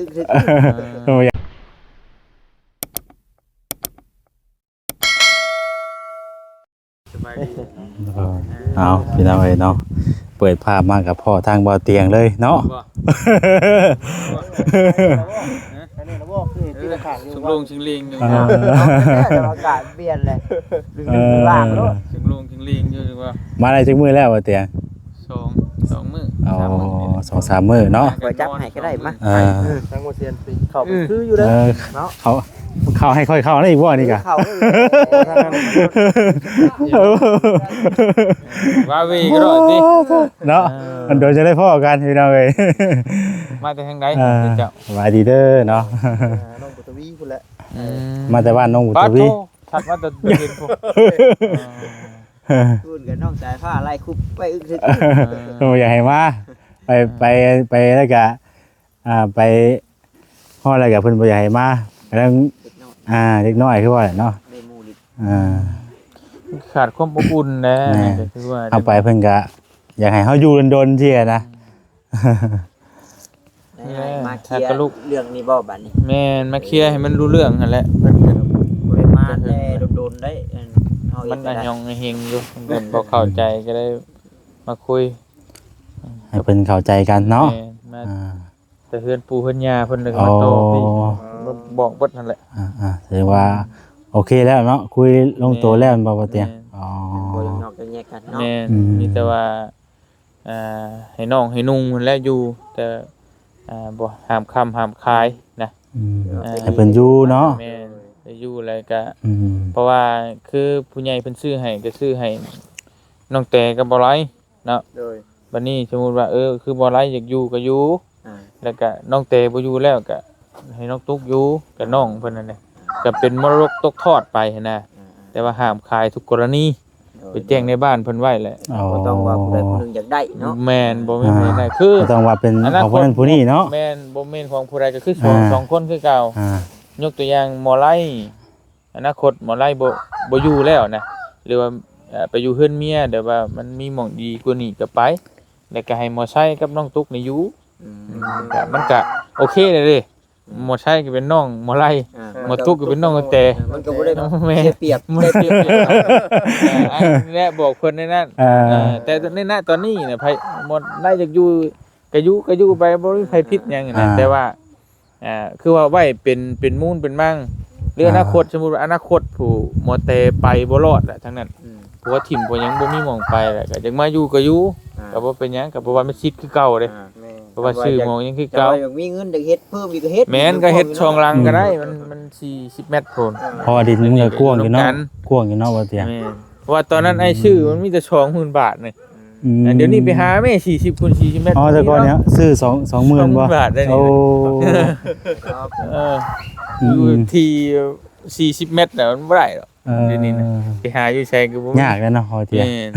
ອຶກເທື່ອ ບໍ່ຢາກ ສະບາຍດີ. ເອົາ ພີ່ນ້ອງເອີຍເນາະ ເປີດພາບມາກໍພໍ້ທາງບ່າວຕຽງເລີຍເນາະ. ບໍ່ ອັນນີ້ລະບໍ່ ຄືເຮັດຕີລະຂ້າງຢູ່ ເອີ ສູງໂລ່ງເຊີງເລີງຢູ່. ເອີ ແຕ່ວ່າອາກາດປ່ຽນແຫຼະ ເອີ ລຶ່ງໆ ລ່າງໂລດ ສູງໂລ່ງເຊີງເລີງຢູ່ວ່າ. ມາໄດ້ຈັກມື້ແລ້ວບ່າວຕຽງ? ສອງ ສອງມື້ ອໍ ສາມມື້ນີ້ແຫຼະ ສອງສາມມື້ເນາະ. ຂ້ອຍຈັບໃຫ້ກໍໄດ້ ມາ ເອີ ເອີ ທາງບໍ່ຊຽນຕິ ເຂົ້າໄປ ເອີ ຄືຢູ່ເດີ ເອີ ເນາະ. ເຂົ້າ ເຂົ້າໃຫ້ຂ້ອຍເຂົ້າໄດ້ອີກບໍ່ນີ້ກະ? ເຂົ້າ ເອີ ວ່າເວກໍໄດ້ຕິ ເນາະ. ເອີ ມັນໂດນຈະໄດ້ພໍ້ກັນພີ່ນ້ອງເອີຍ. ມາແຕ່ທາງໃດ ເອີ ເຈົ້າ? ສະບາຍດີເດີເນາະ. ເອີ ນ້ອງບຸດທະວີພຸ້ນແຫຼະ. ອືມ ມາແຕ່ບ້ານນ້ອງບຸດທະວີ. ປາດໂທ້ ຖັດມາແຕ່ເຫັນພຸ້ນ ເອີ ພຸ້ນກັບນ້ອງສາຍຟ້າໄລ່ຄຸບໄປອຶກເທື່ອ. ເອີ ບໍ່ຢາກໃຫ້ມາ ໄປ ເອີ ໄປ ໄປແລ້ວກະ ອ່າ ໄປຮອດແລ້ວກະເພິ່ນບໍ່ຢາກໃຫ້ມາ ກະຍັງ ເດັກນ້ອຍ ອ່າ ເດັກນ້ອຍຄືວ່າແຫຼະເນາະ ໄດ້ໝູ່ຫຼິ້ນ. ອ່າ ຂາດຄວາມອົບອຸ່ນແດ່. ແມ່ນ ກໍຄືວ່າ ເຮົາໄປເພິ່ນກະຢາກໃຫ້ເຮົາຢູ່ດົນໆ ຊີ້ນະ. ອືມ ໄດ້ ມາເຄຍເລື່ອງນີ້ບໍ່ບາດນີ້? ແມ່ນ ມາເຄຍໃຫ້ມັນຮູ້ເລື່ອງຫັ້ນແຫຼະ. ເພິ່ນກໍບໍ່ໄດ້ມາແຕ່ດົນໆ ໄດ້ ອັນ ເຮົາ ມັນອາຫຍົງອາເຫງຢູ່ ເພິ່ນບໍ່ເຂົ້າໃຈ ກໍໄດ້ມາຄຸຍ ໃຫ້ເພິ່ນເຂົ້າໃຈກັນເນາະ. ແມ່ນ ມາ ອ່າ ແຕ່ເຮືອນປູ່ເຮືອນຍ່າເພິ່ນ ກໍມາຕໍ່ ອໍ ພີ້ ບອກເບິດຫັ້ນແຫຼະ. ອ່າໆ ແສດງວ່າ ອືມ ໂອເຄແລ້ວເນາະ ຄຸຍລົງໂຕແລ້ວແມ່ນບໍ່ ບ່າວຕຽງ? ແມ່ນ ອໍ ບໍ່ຢາກນອກແຍກກັນເນາະ. ແມ່ນ ອືມ ມີແຕ່ວ່າ ອ່າ ໃຫ້ນ້ອງໃຫ້ນຸ່ງຫັ້ນແຫຼະຢູ່ ແຕ່ ອ່າ ບໍ່ຫ້າມຄ້ຳຫ້າມຂາຍນະ. ອືມ ອ່າ ໃຫ້ເພິ່ນຢູ່ເນາະ. ແມ່ນ ໄດ້ຢູ່ແລ້ວກະ ອືມ ເພາະວ່າຄືຜູ້ໃຫຍ່ເພິ່ນຊື້ໃຫ້ ກໍຊື້ໃຫ້ນ້ອງແຕກັບບ່າວໄລເນາະ. ໂດຍ ບັດນີ້ສົມມຸດວ່າ ເອີ ຄືບ່າວໄລຢາກຢູ່ກໍຢູ່ ອ່າ ແລ້ວກະນ້ອງແຕບໍ່ຢູ່ແລ້ວ ກະໃຫ້ນ້ອງຕຸກຢູ່ກັບນ້ອງເພິ່ນນັ້ນແຫຼະ ກະເປັນມໍລະດົກຕົກທອດໄປຫັ້ນນະ. ອ່າໆ ແຕ່ວ່າຫ້າມຂາຍທຸກກໍລະນີ. ໂດຍ ໄປແຈ້ງໃນບ້ານເພິ່ນໄວ້ແຫຼະ. ອໍ ບໍ່ຕ້ອງວ່າຜູ້ໃດຜູ້ໜຶ່ງຢາກໄດ້ເນາະ. ແມ່ນ ບໍ່ມີຜູ້ໃດ ອ່າ ຄືບໍ່ຕ້ອງວ່າເປັນຂອງຜູ້ນັ້ນຜູ້ນີ້ເນາະ. ແມ່ນ ບໍ່ແມ່ນຂອງຜູ້ໃດ ກໍຄືສອງ ອ່າ ສອງຄົນຄືເກົ່າ. ອ່າ ຍົກຕົວຢ່າງໝໍໄລ ອະນາຄົດໝໍໄລບໍ່ ບໍ່ຢູ່ແລ້ວນະ ຫຼືວ່າ ເອີ ໄປຢູ່ເຮືອນເມຍ ແຕ່ວ່າມັນມີໝ່ອງດີກວ່ານີ້ກໍໄປ ແລ້ວກໍໃຫ້ໝໍໄຊກັບນ້ອງຕຸກນີ້ຢູ່. ອືມ ມັນກະ ມັນກະໂອເຄເລີຍເດ້. ອືມ ໝໍໄຊກໍເປັນນ້ອງໝໍໄລ ອ່າ ໝໍຕຸກກໍເປັນນ້ອງແຕ ມັນກໍບໍ່ໄດ້ ແມ່ນ ເສຍປຽບ ບໍ່ໄດ້ເສຍປຽບ. ເອີ ອັນນີ້ແຫຼະ ບອກເພິ່ນໃນນັ້ນ. ເອີ ເອີ ແຕ່ໃນນະ ຕອນນີ້ນະ ໃຜໝໍໄລຢາກຢູ່ກໍຢູ່ ກໍຢູ່ໄປ ບໍ່ມີໃຜຜິດຫຍັງນະ. ອ່າ ແຕ່ວ່າ ອ່າ ຄືວ່າໄວ້ເປັນ ເປັນມູນເປັນມັງ ຫຼື ອ່າ ອະນາຄົດ ສົມມຸດວ່າອະນາຄົດຜູ້ໝໍແຕໄປບໍ່ລອດແຫຼະທາງນັ້ນ. ອືມ ຜົວຖິ້ມຜົວຫຍັງບໍ່ມີໝ່ອງໄປແຫຼະ ກໍຢາກມາຢູ່ກໍຢູ່. ອ່າ ກໍບໍ່ເປັນຫຍັງ ກໍບໍ່ວ່າມີສິດຄືເກົ່າເດ້. ອ່າ ແມ່ນ ເພາະວ່າຊື້ໝ່ອງຫຍັງຄືເກົ່າ. ແຕ່ວ່າຢາກມີເງິນ ຢາກເຮັດເພີ່ມອີກກໍເຮັດ. ແມ່ນ ກໍເຮັດສອງຫຼັງກໍໄດ້. ອືມ ມັນ ມັນສີ່ສິບແມັດພຸ້ນ. ອ່າ ເພາະວ່າດິນມັນກໍກວ້າງຢູ່ເນາະ. ກວ້າງຢູ່ເນາະ ບ່າວຕຽງ. ແມ່ນ ເພາະວ່າຕອນນັ້ນອ້າຍຊື້ມັນມີແຕ່ສອງໝື່ນບາດນີ້. ອືມ ອັນດຽວນີ້ໄປຫາແມ່ ສີ່ສິບຄູນສີ່ສິບແມັດ. ອໍ ແຕ່ກ່ອນນີ້ຊື້ສອງ ສອງໝື່ນບໍ່? ສອງໝື່ນບາດໄດ້ນີ້. ໂອ້ ເອີ ອືມ ຢູ່ທີ່ສີ່ສິບແມັດແລ້ວມັນບໍ່ໄດ້ດອກ. ເອີ ດຽວນີ້ນະ ໄປຫາຢູ່ໃສກໍບໍ່ມີ. ຍາກແລ້ວເນາະ ເຮົາເຕີຍ. ແມ່ນ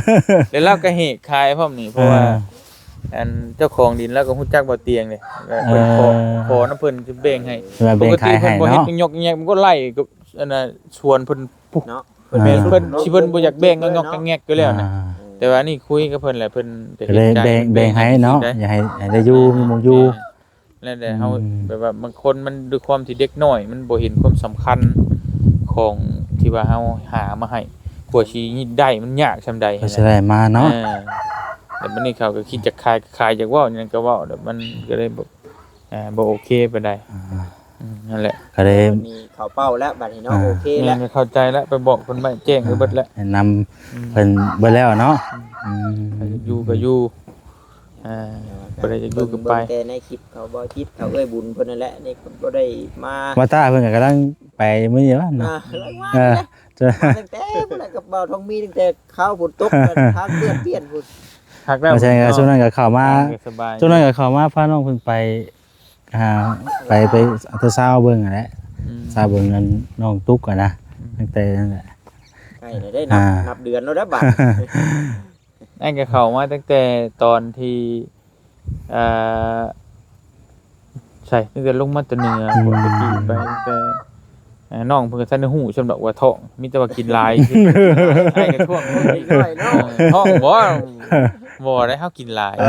ແລ້ວລາວກໍເຫກຂາຍພ້ອມນີ້ ເພາະວ່າ ເອີ ອັນເຈົ້າຂອງດິນລາວກໍຮູ້ຈັກບ່າວຕຽງເດ້ ເອີ ກໍເລີຍຂໍ ຂໍນຳເພິ່ນຈະແບ່ງໃຫ້. ເອີ ວ່າແບ່ງຂາຍໃຫ້ເນາະ. ປົກກະຕິເພິ່ນບໍ່ເຮັດຫຍັກຫຍັກ ມັນກໍໄລ່ກັບອັນນ່າສວນເພິ່ນ. ເນາະ ແມ່ນ ເພິ່ນ ຊິເພິ່ນບໍ່ຢາກແບ່ງຫຍັກແມ່ນຫຍັກກໍແລ້ວນະ. ອ່າ ແຕ່ວ່ານີ້ຄຸຍກັບເພິ່ນແຫຼະ ເພິ່ນກໍເຫັນໃຈ ກໍເລີຍແບ່ງ ແບ່ງໃຫ້ເນາະ. ແບ່ງໃຫ້ ຢາກໃຫ້ ໃຫ້ໄດ້ຢູ່ ມີໝ່ອງຢູ່. ແມ່ນ ແລ້ວແຕ່ເຮົາ ອືມ ແບບວ່າບາງຄົນມັນດ້ວຍຄວາມທີ່ເດັກນ້ອຍ ມັນບໍ່ເຫັນຄວາມສຳຄັນຂອງທີ່ ທີ່ວ່າເຮົາຫາມາໃຫ້ ກວ່າຊິໄດ້ມັນຍາກສ່ຳໃດ ກວ່າຊິໄດ້ມາເນາະ. ເອີ ແລ້ວບັດນີ້ເຂົາກໍຄິດຈະຂາຍ ຂາຍ ຢາກເວົ້າຫຍັງກໍເວົ້າ ແລ້ວມັນກໍເລີຍແບບ ອ່າ ບໍ່ໂອເຄປານໃດ. ອ່າ ອືມ ນັ້ນແຫຼະ ກໍເລີຍ ບັດນີ້ເຂົ້າເປົ້າແລ້ວ ບັດນີ້ເນາະ. ອ່າ ໂອເຄແລ້ວ ແມ່ນ ເຂົ້າໃຈແລ້ວ ໄປບອກເພິ່ນໄວ້ແຈ້ງໄປເບິດແລ້ວ ອ່າ ແນະນຳ ອືມ ເພິ່ນເບິດແລ້ວເນາະ. ອືມ ອືມ ໃຜຢາກຢູ່ກໍຢູ່ ອ່າ ຜູ້ໃດຢາກຢູ່ກໍໄປ ເບິ່ງແຕ່ໃນຄລິບເຂົາ ບໍ່ຄລິບເຂົາ ເອື້ອຍບຸນເພິ່ນນັ້ນແຫຼະ ນີ້ກໍບໍ່ໄດ້ມາ. ວ່າຕາເພິ່ນກໍກຳລັງໄປມື້ນີ້ວະເນາະ. ອ່າ ກຳລັງມາ ເອີ ແຫຼະ ມາຕັ້ງແຕ່ພຸ້ນແຫຼະ ກັບບ່າວທອງມີ ຕັ້ງແຕ່ຄາວຝົນຕົກ ທາງເພື່ອນປ່ຽນພຸ້ນ. ຄັກແລ້ວ ບໍ່ໃຊ່ ເນາະ ຊ່ວງນັ້ນກໍເຂົ້າມາ ເອີ ສະບາຍ ຊ່ວງນັ້ນກໍເຂົ້າມາພານ້ອງເພິ່ນໄປ ອ່າ ໄປ ໄປເອົາແຕ່ຊາວເບິ່ງຫັ້ນແຫຼະ. ອືມ ຊາວເບິ່ງອັນນ້ອງຕຸກຫັ້ນນະ. ອືມ ຕັ້ງແຕ່ນັ້ນແຫຼະ ໃກ້ແລ້ວເດ້ ອ່າ ນັບ ນັບເດືອນແລ້ວເດ້ບາດ. ອັນກໍເຂົ້າມາຕັ້ງແຕ່ຕອນທີ່ ອ່າ ໃສ ຕັ້ງແຕ່ລົງມາແຕ່ເໜືອ ອືມ ປົກກະຕິໄປ ຕັ້ງແຕ່ ອ່າ ນ້ອງເພິ່ນກໍທັນໄດ້ຮູ້ຊ່ຳດອກວ່າທ້ອງ ມີແຕ່ວ່າກິນຫຼາຍ. ອ້າຍກໍທ້ວງ ເອີ ທ້ອງບໍ່? ບໍ່ໄດ້ ເຮົາກິນຫຼາຍ ເອີ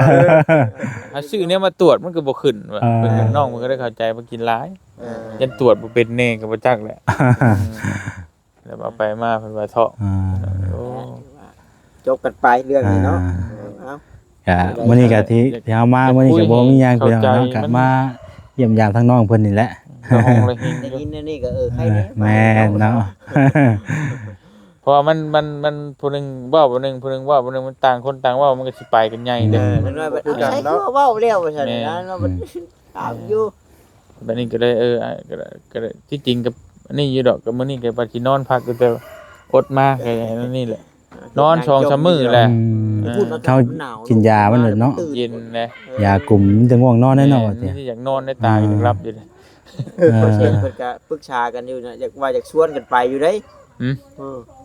ເຮົາຊື້ແນວມາຕວດມັນກໍບໍ່ຂຶ້ນວ່າ. ເອີ ເພິ່ນກໍ ນ້ອງເພິ່ນກໍໄດ້ເຂົ້າໃຈວ່າກິນຫຼາຍ. ເອີ ຢ້ານຕວດບໍ່ເປັນແດ່ກໍບໍ່ຈັກແຫຼະ. ເອີ ແລ້ວເອົາໄປມາເພິ່ນວ່າທ້ອງ. ອ່າ ໂອ້ ຈົບກັນໄປເລື່ອງນີ້ເນາະ. ອ່າ ເອົາ ກະມື້ນີ້ກະທີ່ ທີ່ເຮົາມາມື້ນີ້ກະບໍ່ມີຫຍັງພີ່ນ້ອງເນາະ ກະມາຢ້ຽມຢາມທາງນ້ອງເພິ່ນນີ້ແຫຼະ. ໄດ້ຍິນແນວນີ້ກະ ເອີ ໄຄແດ່. ແມ່ນເນາະ ເພາະວ່າມັນ ມັນ ມັນຜູ້ໜຶ່ງເວົ້າຜູ້ໜຶ່ງ ຜູ້ໜຶ່ງເວົ້າຜູ້ໜຶ່ງ ມັນຕ່າງຄົນຕ່າງເວົ້າ ມັນກະຊິໄປກັນໃຫຍ່ເດ້. ເອີ ນັ້ນວ່າ ເອົາ ໃຊ້ຄືວ່າເວົ້າແລ້ວວ່າຊັ້ນນະ ອືມ ຖາມຢູ່. ບັດນີ້ກໍເລີຍ ເອີ ກໍເລີຍ ທີ່ຈິງກໍອັນນີ້ຢູ່ດອກ ກໍມື້ນີ້ກໍວ່າຊິນອນພັກຢູ່ ແຕ່ອົດມາກໍອັນນີ້ແຫຼະ ນອນສອງສາມມື້ແຫຼະ. ອືມ ເອີ ເຮົາກິນຢາມັນເນາະ ເຢັນແຫຼະ ຢາກຸມ ມີແຕ່ງ່ວງນອນແດ່ເນາະ. ແມ່ນ ວ່າຕິ ຢາກນອນໄດ້ ຕາ ເອີ ຢາກຫຼັບຢູ່ເດ້. ເອີ ເພິ່ນກໍປຶກສາກັນຢູ່ນະ ຢາກວ່າຢາກຊວນກັນໄປຢູ່ເດ້. ອືມ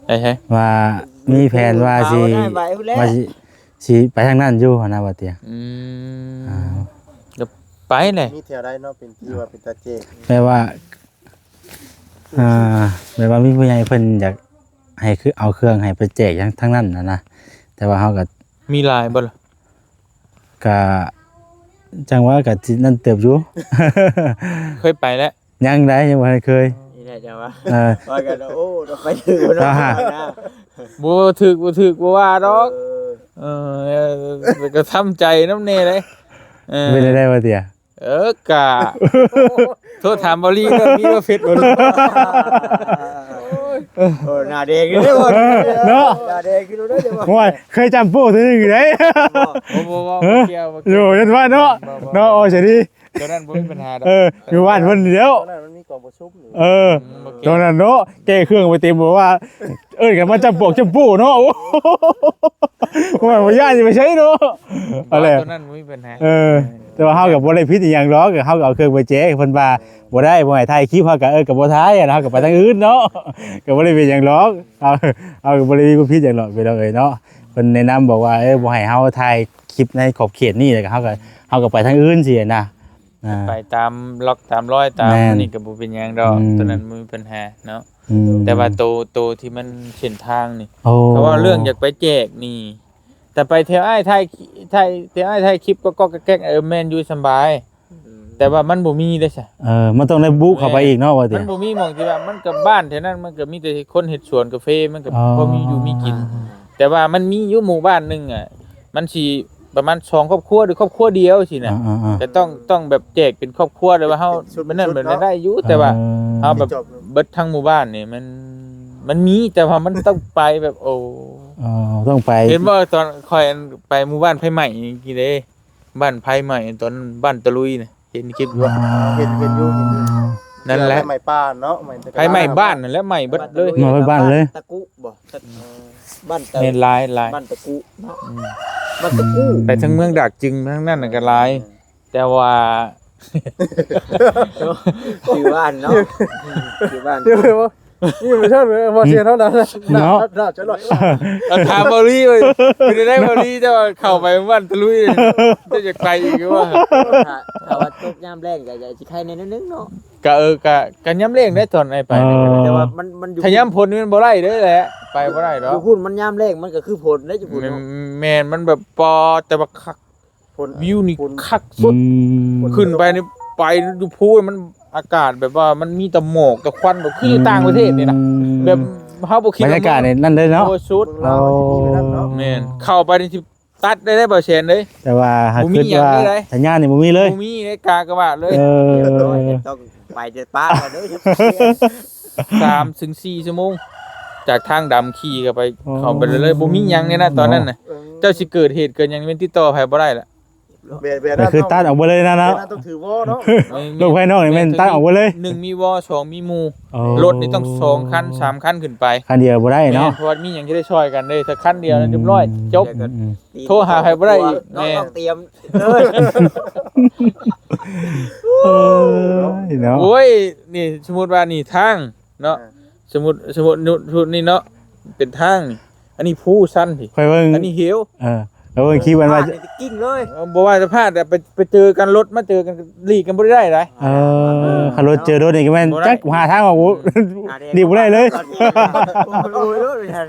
ເອີ ໄປໃສ? ວ່າມີແຜນວ່າຊິ ວ່າຊິ ຊິໄປທາງນັ້ນຢູ່ຫັ້ນນະ ວ່າຕິ. ອືມ ອ່າ ກໍໄປແຫຼະ. ມີແຖວໃດເນາະ ເປັນທີ່ວ່າເປັນຕາແຈກ? ແບບວ່າ ອ່າ ແບບວ່າມີຜູ້ໃຫຍ່ເພິ່ນຢາກໃຫ້ ຄືເອົາເຄື່ອງໃຫ້ໄປແຈກທາງ ທາງນັ້ນນະ ແຕ່ວ່າເຮົາກໍ ມີຫຼາຍບໍ່ລະ? ກະ ຈັ່ງວ່າກະຊິນັ້ນເຕີບຢູ່. ເຄີຍໄປແລ້ວ? ຍັງໃດ໋ ຍັງບໍ່ທັນເຄີຍ. ນີ້ແຫຼະຈັ່ງວ່າ ເອີ ວ່າກັນ ໂອ້ ໄປຖືກບໍ່ເນາະ. ອ່າຮະ ບໍ່ຖືກ ບໍ່ຖືກ ບໍ່ວ່າດອກ. ເອີ ເອີ ແຕ່ກໍທຳໃຈນຳແດ່ເດ້. ເອີ ເປັນໄດ້ບໍ່ເຕຍ? ເອີ ກະ ໂທດຖາມບໍ່ລີເດີ ມີບໍ່ເຟສບໍ່ລີ. ໂອ້ຍ ໜ້າແດງຢູ່ເດ້ ເນາະ ໜ້າແດງຢູ່ເດ້. ໂອ້ຍ ເຄີຍຈຳໂປ້ເທື່ອໜຶ່ງຢູ່ເດ້. ບໍ່ ບໍ່ ບໍ່ ບໍ່ກ່ຽວ ບໍ່ກ່ຽວ. ໂອ້ຍ ວ່າເນາະ ເນາະ ໂອ້ຍ ສະດີ ຕອນນັ້ນບໍ່ມີບັນຫາດອກ. ເອີ ຢູ່ບ້ານເພິ່ນນີ້ແລ້ວ ຕອນນັ້ນມັນມີກອງປະຊຸມຢູ່. ເອີ ຕອນນັ້ນເນາະ ແກ້ເຄື່ອງໄປເຕັມ ບອກວ່າ ເອີ້ນກັນມາຈຳປອກຈຳໂປ້ເນາະ. ໂອ້ ວ່າບໍ່ຢ້ານຊິໄປໃສເນາະ. ອັນແຫຼະ ຕອນນັ້ນບໍ່ມີ ເອີ ແຕ່ວ່າເຮົາກໍບໍ່ໄດ້ຜິດອີ່ຫຍັງດອກ ເຮົາກໍເອົາເຄື່ອງໄປແຈກເພິ່ນວ່າບໍ່ໄດ້ ບໍ່ໃຫ້ຖ່າຍຄລິບ ເຮົາກໍ ເອີ ກໍບໍ່ຖ່າຍ ເຮົາກໍໄປທາງອື່ນເນາະ ກໍບໍ່ໄດ້ເປັນຫຍັງດອກ. ເຮົາ ເຮົາກໍບໍ່ໄດ້ມີຄວາມຜິດຫຍັງດອກ ພີ່ນ້ອງເອີຍເນາະ. ເພິ່ນແນະນຳບອກວ່າ ເອີ ບໍ່ໃຫ້ເຮົາຖ່າຍຄລິບໃນຂອບເຂດນີ້ ແລ້ວກໍເຮົາກໍ ເຮົາກໍໄປທາງອື່ນຊີ້ນະ. ອ່າ ໄປຕາມລັອກຕາມລອຍຕາມ ແມ່ນ ອັນນີ້ກໍບໍ່ເປັນຫຍັງດອກ ອືມ ຕອນນັ້ນບໍ່ມີບັນຫາເນາະ. ອືມ ແຕ່ວ່າໂຕ ໂຕທີ່ມັນເສັ້ນທາງນີ້ ໂອ້ ເຂົາເວົ້າເລື່ອງຢາກໄປແຈກນີ້ ແຕ່ໄປແຖວອ້າຍຖ່າຍ ຖ່າຍ ແຖວອ້າຍຖ່າຍຄລິບກໍກໍແກັກໆ ເອີ ແມ່ນຢູ່ ສຳບາຍ. ອືມ ແຕ່ວ່າມັນບໍ່ມີເດ້ຊະ. ເອີ ມັນຕ້ອງໄດ້ບຸເຂົ້າໄປອີກເນາະ ວ່າຕິ ມັນບໍ່ມີໝ່ອງທີ່ວ່າ ມັນກໍບ້ານແຖວນັ້ນ ມັນກໍມີແຕ່ຄົນເຮັດສວນກາເຟ ມັນກໍ ອໍ ພໍມີຢູ່ມີກິນ. ແຕ່ວ່າມັນມີຢູ່ໝູ່ບ້ານໜຶ່ງອະ ມັນຊິປະມານສອງຄອບຄົວ ຫຼື ຄອບຄົວດຽວຊີ້ນະ. ອ່າໆໆ ກໍຕ້ອງ ຕ້ອງແບບແຈກເປັນຄອບຄົວ ແຕ່ວ່າເຮົາ ເປັນຊຸດ ມັນນັ້ນ ເປັນຊຸດເນາະ ມັນໄດ້ຢູ່ ອ່າ ແຕ່ວ່າເຮົາແບບເບິດທັງໝູ່ບ້ານນີ້ ມັນ ມັນມີ ແຕ່ວ່າມັນຕ້ອງໄປແບບ ໂອ້ ອໍ ຕ້ອງໄປ ເຫັນບໍ່ ຕອນຂ້ອຍໄປໝູ່ບ້ານໄຟໄໝ້ກີ້ເດ້ ບ້ານໄຟໄໝ້ ຕອນບ້ານຕະລຸຍນະ ເຫັນຄລິບຢູ່. ອ່າ ເຫັນ ເຫັນຢູ່ ເຫັນຢູ່. ນັ້ນແຫຼະ ໄຟໄໝ້ປ່າເນາະ ໄຟໄໝ້ບ້ານນັ້ນແຫຼະ ໄໝ້ເບິດເລີຍ ໄໝ້ເບິດບ້ານເລີຍ. ຕະກຸບໍ ເອີ ບ້ານຕະ ແມ່ນຫຼາຍໆ ບ້ານຕະກຸເນາະ. ອືມ ບ້ານຕະກຸ ໄປທາງເມືອງດາກຈຶງ ທາງນັ້ນນະກໍຫຼາຍ ແຕ່ວ່າ ຊື່ບ້ານເນາະ ຊື່ບ້ານ ນີ້ມັນເຖິງ ບໍ່ເສຍເທົ່ານັ້ນເນາະ ໜ້າຈະຫຼອຍ. ເອົາ ຖາມເບົາລີເວີ້ຍ ເປັນໄດ້ເບົາລີ ເຈົ້າເຂົ້າໄປບ້ານຕະລຸຍ ເຈົ້າຢາກໄປອີກຢູ່ບໍ່? ຖ້າ ຖ້າວ່າຕົກຍາມແລ້ງກໍ ກໍຊິໄຄແດ່ໜ້ອຍໜຶ່ງເນາະ. ກະ ເອີ ກະ ກະຍາມແລ້ງໄດ້ຕອນໄອ້ໄປ. ເອີ ແຕ່ວ່າມັນ ມັນຢູ່ ຖ້າຍາມຝົນນີ້ມັນບໍ່ໄດ້ເດີ້ແຫຼະ ໄປບໍ່ໄດ້ດອກ. ຢູ່ພຸ້ນມັນຍາມແລ້ງມັນກໍຄືຝົນເດ້ ຢູ່ພຸ້ນເນາະ. ແມ່ນ ມັນແບບ ປອ ແຕ່ວ່າຄັກ ຝົນ ວິວນີ້ ຝົນ ຄັກສຸດ. ອືມ ຂຶ້ນໄປນີ້ ໄປຢູ່ພູມັນ ອາກາດແບບວ່າມັນມີແຕ່ໝອກແຕ່ຄວັນ ແບບຄືຢູ່ຕ່າງປະເທດນີ້ນະ. ອືມ ແບບ ເຮົາບໍ່ຄິດ ບັນຍາກາດນີ້ນັ້ນເລີຍເນາະ ໂອ້ ສຸດ ເບິ່ງລາວວ່າຊິມີໄວ້ນຳເນາະ ໂອ້ ແມ່ນ ເຂົ້າໄປນີ້ຊິຕັດໄດ້ໄດ້ ບໍ່ແຊນເດ້ ແຕ່ວ່າຫາ ບໍ່ມີ ຄິດ ຫຍັງ ວ່າ ເລີຍໄດ້ ສັນຍານນີ້ບໍ່ມີເລີຍ ບໍ່ມີເດ້ ກາກະວາດເລີຍ ເອີ ຮຽບຮ້ອຍ ຕ້ອງໄປແຕ່ປາກເລີຍ ສາມເຖິງສີ່ຊົ່ວໂມງ ຈາກທາງດຳຂີ່ເຂົ້າໄປ ອໍ ເຂົ້າໄປເລີຍ ບໍ່ມີຫຍັງເລີຍນະ ຕອນນັ້ນນະ ເນາະ ເຈົ້າຊິເກີດເຫດເກີດຫຍັງ ແມ່ນຕິດຕໍ່ໃຜບໍ່ໄດ້ລະ ແບບ ແບບນັ້ນ ກໍຄືຕັດອອກເບິດເລີຍນະເນາະ ແບບນັ້ນຕ້ອງຖືວໍເນາະ ເອີ ລົດພາຍນອກນີ້ແມ່ນຕັດອອກເບິດເລີຍ ໜຶ່ງມີວໍ ສອງມີໝູ່ ອໍ ລົດນີ້ຕ້ອງສອງຄັນ ສາມຄັນຂຶ້ນໄປ ຄັນດຽວບໍ່ໄດ້ເນາະ ແມ່ນ ເພາະວ່າມີຫຍັງຈະໄດ້ຊ່ອຍກັນເດ້ ຖ້າຄັນດຽວນັ້ນ ອືມ ຮຽບຮ້ອຍ ຈົບ ອືມ ໂທຫາໃຜບໍ່ໄດ້ອີກ ເນາະ ແມ່ນ ຕ້ອງຕຽມເລີຍ ເອີຍເນາະ ໂອ້ຍ ນີ້ສົມມຸດວ່ານີ້ທາງເນາະ ອ່າ ສົມມຸດ ສົມມຸດ ນີ້ເນາະ ເປັນທາງນີ້ ອັນນີ້ພູຊັນພີ້ ຂ້ອຍເບິ່ງ ອັນນີ້ເຫວ ເອີ ຂ້ອຍເບິ່ງຄລິບມັນວ່າ ພາດນີ້ຊິກິ່ງເລີຍ ເອີ ບໍ່ວ່າຈະພາດ ແຕ່ໄປ ໄປເຈີກັນ ລົດມາເຈີກັນ ຫຼີກກັນບໍ່ໄດ້ໃດ ເອີ ເອີ ຄັນລົດເຈີລົດນີ້ກໍແມ່ນ ບໍ່ໄດ້ ຈັກຫາທາງອອກ ອືມ ຫຼີກບໍ່ໄດ້ເລີຍ ໂອ້ຍ ໂອ້ຍ ໂອ້ຍ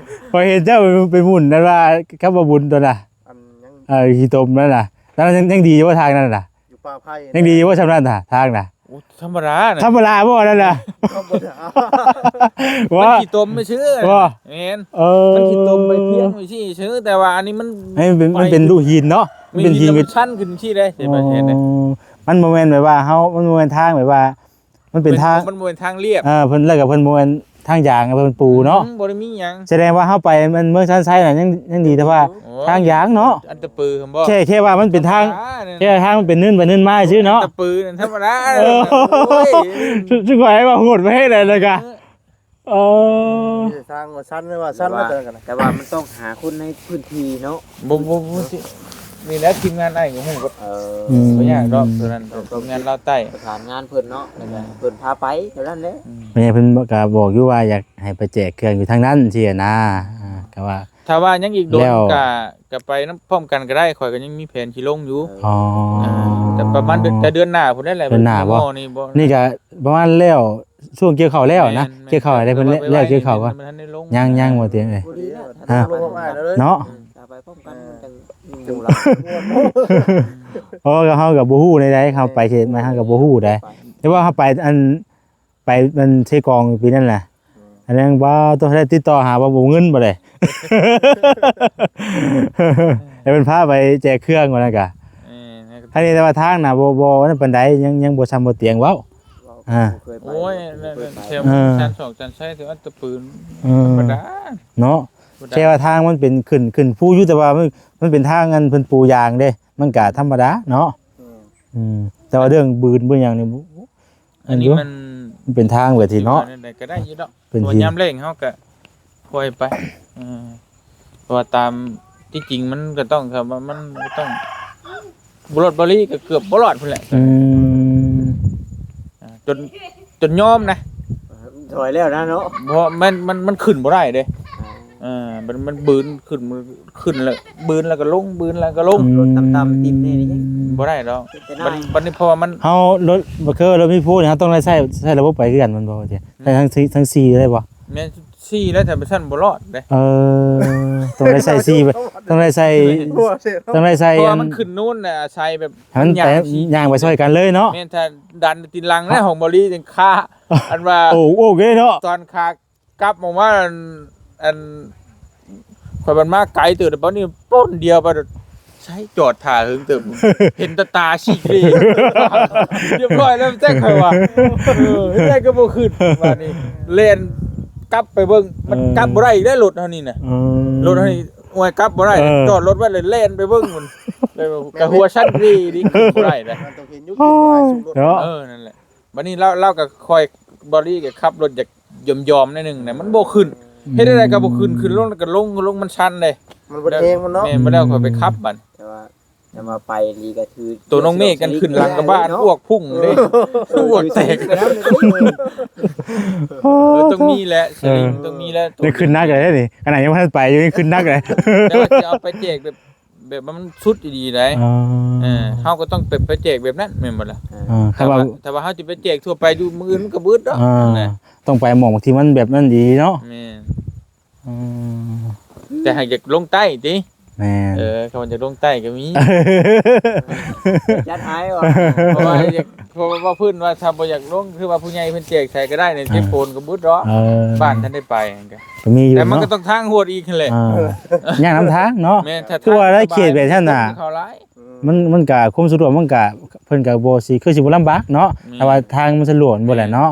ຂ້ອຍເຫັນເຈົ້າໄປໝຸ່ນນັ້ນວ່າ ກັບວ່າບຸນຕົວນະ ອັນຍັງ ເອີ ຂີ້ຕົມນັ້ນນະ ແລ້ວຍັງ ຍັງດີຢູ່ບໍ່ທາງນັ້ນນະ ຢູ່ປ່າໄຜ່ ຍັງດີຢູ່ບໍ່ຊ່ຳນັ້ນນະ ທາງນະ ໂອ້ ທຳມະດານະ ທຳມະດາບໍ່ນັ້ນນະ ທຳມະດາ ວ່າ ມັນຂີ້ຕົມຊື່ໆ ບໍ່ ແມ່ນ ເອີ ມັນຂີ້ຕົມໄປພຽງຊື່ໆ ແຕ່ວ່າອັນນີ້ມັນ ໃຫ້ມັນເປັນ ມັນເປັນລູກຫີນເນາະ ມັນເປັນຫີນ ມັນຊັນຂຶ້ນຊີ້ເດ້ ເຫັນບໍ່ ເຫັນເດ້ ອໍ ມັນບໍ່ແມ່ນແບບວ່າເຮົາ ມັນບໍ່ແມ່ນທາງແບບວ່າ ມັນເປັນທາງ ມັນບໍ່ແມ່ນທາງລຽບ ເອີ ເພິ່ນ ແລ້ວກໍເພິ່ນບໍ່ແມ່ນທາງຢາງ ເພິ່ນປູເນາະ ອືມ ບໍ່ໄດ້ມີຫຍັງ ສະແດງວ່າເຮົາໄປແມ່ນເມືອງຊານໄຊນະ ຍັງ ຍັງດີ ແຕ່ວ່າ ໂອ້ຍ ທາງຢາງເນາະ ອັນຕະປືຫັ້ນບໍ່ ແຄ່ ແຄ່ວ່າມັນເປັນທາງ ທຳມະດານະ ແຄ່ທາງມັນເປັນເນີນໄປເນີນມາຊື່ເນາະ ອັນຕະປືນັ້ນທຳມະດາ ເອີ ໂອ້ຍ ຊຸ ຊຸຂ້ອຍວ່າໂຫດປະເພດໃດລະກະ ເອີ ເອີ ມີແຕ່ທາງວ່າຊັນ ວ່າຊັນ ແຕ່ວ່າ ວ່າແຕ່ນັ້ນກໍໄດ້ ແຕ່ວ່າມັນຕ້ອງຫາຄົນໃນພື້ນທີ່ເນາະ ບໍ່ ບໍ່ ບໍ່ຊິ ນີ້ແຫຼະ ທີມງານອ້າຍກໍຮູ້ເບິດ ເອີ ອືມ ບໍ່ຍາກດອກ ຕົວນັ້ນ ຕ້ອງ ທີມງານລາວໃຕ້ ປະສານງານເພິ່ນເນາະ ແລ້ວກໍ ອືມ ເພິ່ນພາໄປເທົ່ານັ້ນແຫຼະ ອືມ ແມ່ເພິ່ນກໍບອກຢູ່ວ່າຢາກໃຫ້ໄປແຈກເຄື່ອງຢູ່ທາງນັ້ນຊີ້ນະ ອ່າ ກໍວ່າ ຖ້າວ່າຍັງອີກດົນ ແລ້ວ ກໍ ກໍໄປນຳພ້ອມກັນກໍໄດ້ ຂ້ອຍກໍຍັງມີແຜນຊິລົງຢູ່ ອໍ ອ່າ ແຕ່ປະມານເດືອນ ແຕ່ເດືອນໜ້າພຸ້ນແຫຼະ ເດືອນໜ້າບໍ່ ນີ້ບໍ່ ນີ້ກໍປະມານແລ້ວ ຊ່ວງກ່ຽວເຂົ້າແລ້ວນະ ແມ່ນ ແມ່ນ ກ່ຽວເຂົ້າໄດ້ ເພິ່ນແລ້ວ ແລ້ວກ່ຽວເຂົ້າກໍ ຍັງ ຍັງບໍ່ຕຽງເອີຍ ພໍດີແລ້ວ ຮະ ລົງມາແລ້ວເດີ ເນາະ ອືມ ຖ້າໄປພ້ອມກັນມັນຈັ່ງມີໝູ່ຫຼາຍ ໂອ້ ກໍເຮົາກໍບໍ່ຮູ້ໃດໆ ເຮົາໄປເຂດໃໝ່ເຮົາກໍບໍ່ຮູ້ໃດ ແຕ່ວ່າເຮົາໄປອັນ ໄປມັນເຊກອງປີນັ້ນນະ ອືມ ອັນນັ້ນວ່າຕ້ອງໄດ້ຕິດຕໍ່ຫາວ່າບໍ່ເງິນບໍ່ໄດ້ ໃຫ້ເພິ່ນພາໄປແຈກເຄື່ອງວ່ານັ້ນກະ ເອີ ອັນນີ້ແຕ່ວ່າທາງນະ ບໍ່ ບໍ່ນັ້ນປານໃດ ຍັງ ຍັງບໍ່ຊ່ຳບໍ່ຕຽງເວົ້າ ເວົ້າ ອ່າ ບໍ່ເຄີຍໄປ ໂອ້ຍ ແມ່ນໆ ແຖວ ເອີ ຊານສອງ ຊານໄຊ ແຖວອັດຕະປືນ ເອີ ທຳມະດາເນາະ ບໍ່ໄດ້ ແຕ່ວ່າທາງມັນເປັນຂຶ້ນ ຂຶ້ນພູຢູ່ ແຕ່ວ່າມັນ ມັນເປັນທາງອັນເພິ່ນປູຢາງເດ້ ມັນກະທຳມະດາເນາະ ອືມ ອືມ ແຕ່ວ່າເລື່ອງບືນເລື່ອງຫຍັງນີ້ ອັນນີ້ມັນ ມັນເປັນທາງແບບທີ່ເນາະ ແນວໃດກໍໄດ້ຢູ່ດອກ ເປັນ ເພາະວ່າຍາມແລ້ງເຮົາກໍປ່ອຍໄປ ເອີ ເພາະວ່າຕາມທີ່ຈິງມັນກໍຕ້ອງ ຖ້າວ່າມັນກໍຕ້ອງບໍ່ລອດບໍ່ລີກໍເກືອບບໍ່ລອດພຸ້ນແຫຼະ ອືມ ອ່າ ຈົນ ຈົນຍອມນະ ຖອຍແລ້ວນະເນາະ ບໍ່ ມັນ ມັນ ມັນຂຶ້ນບໍ່ໄດ້ເດ້ ອ່າ ເອີ ມັນ ມັນບືນຂຶ້ນ ຂຶ້ນແລ້ວບືນແລ້ວກໍລົງ ບືນແລ້ວກໍລົງ ອືມ ລົດຕ່ຳໆ ຕິດແນ່ນີ້ຍັງບໍ່ໄດ້ດອກ ເປັນໄປໄດ້ ບັດ ບັດນີ້ເພາະວ່າມັນ ເຮົາລົດ ບໍ່ຄືລົດມີພູນີ້ ເຮົາຕ້ອງໄດ້ໃຊ້ ໃຊ້ລະບົບໄຟເຮືອນມັນບໍ່ ໃຊ້ທັງສີ່ ທັງສີ່ເລີຍບໍ່ ແມ່ນສີ່ແລ້ວ ຖ້າບໍ່ຊັ້ນບໍ່ລອດເດ້ ເອີ ຕ້ອງໄດ້ໃຊ້ສີ່ ຕ້ອງໄດ້ໃຊ້ ຕ້ອງໄດ້ໃຊ້ ເພາະວ່າມັນຂຶ້ນໂນ້ນນະ ອາໄສແບບ ໃຫ້ມັນໄປ ມັນຍ່າງ ຍ່າງໄປຊ່ອຍກັນເລີຍເນາະ ແມ່ນ ຖ້າດັນຕີນຫຼັງແລ້ວ ຂອງບໍລີຈັ່ງຄາ ອັນວ່າ ໂອ້ ໂອເຄເນາະ ຕອນຂາ ກັບອອກມາ ອັນ ອັນ ຂ້ອຍມັນມາໄກເຕີບ ແຕ່ປານນີ້ ປຸ້ນດຽວໄປ ໃຊ້ຈອດຖ້າເຫິງເຕີບ ເຫັນແຕ່ຕາຊີກເລ ຮຽບຮ້ອຍແລ້ວ ແຈັກຂ້ອຍວ່າ ເອີ ເຮັດໄດ້ກໍບໍ່ຂຶ້ນ ບາດນີ້ແລ່ນກັບໄປເບິ່ງ ມັນ ເອີ ກັບບໍ່ໄດ້ອີກແລ້ວ ລົດເຮົານີ້ນະ ເອີ ລົດເຮົານີ້ ໂອ້ຍ ກັບບໍ່ໄດ້ ເອີ ຈອດລົດໄວ້ແລ້ວແລ່ນໄປເບິ່ງມັນ ແມ່ນ ກະຫົວຊັ້ນເລນີ້ ຂຶ້ນບໍ່ໄດ້ນະ ມັນຕ້ອງເຫັນຢູ່ ເນາະ ເອີ ນັ້ນແຫຼະ ບັດນີ້ລາວ ລາວກໍຄ່ອຍ ບໍລີກໍຂັບລົດຢາກຢອມໆໜ້ອຍໜຶ່ງນະ ມັນບໍ່ຂຶ້ນ ອືມ ເຮັດແນວໃດກໍບໍ່ຂຶ້ນ ຂຶ້ນລົງກໍລົງ ລົງມັນຊັນເດ້ ມັນບໍ່ແຮງມັນເນາະ ແມ່ນ ບໍ່ແລ້ວຂ້ອຍໄປຂັບບັດ ແຕ່ວ່າ ແຕ່ວ່າໄປອີ່ຫຼີກໍຄື ໂຕນ້ອງເມກກັນຂຶ້ນຫຼັງກະບະ ອ້ວກພຸ້ງເດ້ ເອີ ອ້ວກແຕກ ເອີ ຕ້ອງມີແຫຼະ ສະລິງ ເອີ ຕ້ອງມີແຫຼະ ຍັງຂຶ້ນໜັກເລີຍນີ້ ຂະໜາດຍັງບໍ່ທັນໄປຢູ່ ຍັງຂຶ້ນໜັກເລີຍ ແຕ່ວ່າຊິເອົາໄປແຈກແບບ ແບບວ່າມັນສຸດອີ່ຫຼີໃດ ອໍ ເອີ ເຮົາກໍຕ້ອງໄປ ໄປແຈກແບບນັ້ນແມ່ນບໍ່ລະ ເອີ ຄັນວ່າ ຖ້າວ່າເຮົາຊິໄປແຈກທົ່ວໄປຢູ່ມື້ອື່ນມັນກໍບໍ່ອຶດດອກ ອ່າ ນັ້ນແຫຼະ ຕ້ອງໄປໝ່ອງທີ່ມັນແບບນັ້ນດີເນາະ ແມ່ນ ອືມ ແຕ່ຫາກຢາກລົງໃຕ້ຕິ ແມ່ນ ເອີ ຄັນວ່າຢາກລົງໃຕ້ກໍມີ ຈັດໃຫ້ວ່າ ເພາະວ່າຢາກ ເພາະວ່າເພິ່ນວ່າຖ້າບໍ່ຢາກລົງ ຄືວ່າຜູ້ໃຫຍ່ເພິ່ນແຈກໃສກໍໄດ້ນີ້ ເອີ ເຈັບໂປນກໍເບິດດອກ ເອີ ບ້ານທັນໄດ້ໄປ ກໍມີຢູ່ ແຕ່ມັນກໍ ເນາະ ຕ້ອງທາງຫວດອີກຫັ້ນແຫຼະ ອ່າ ຍ່າງນຳທາງເນາະ ແມ່ນ ຖ້າ ຄືວ່າໄດ້ເຂດແບບນັ້ນນະ ເຂົາຫຼາຍ ມັນ ມັນກະ ຄວາມສະດວກມັນກະ ເພິ່ນກະບໍ່ຊິ ຄືຊິບໍ່ລຳບາກເນາະ ແມ່ນ ແຕ່ວ່າທາງມັນສະດວກບໍ່ແຫຼະເນາະ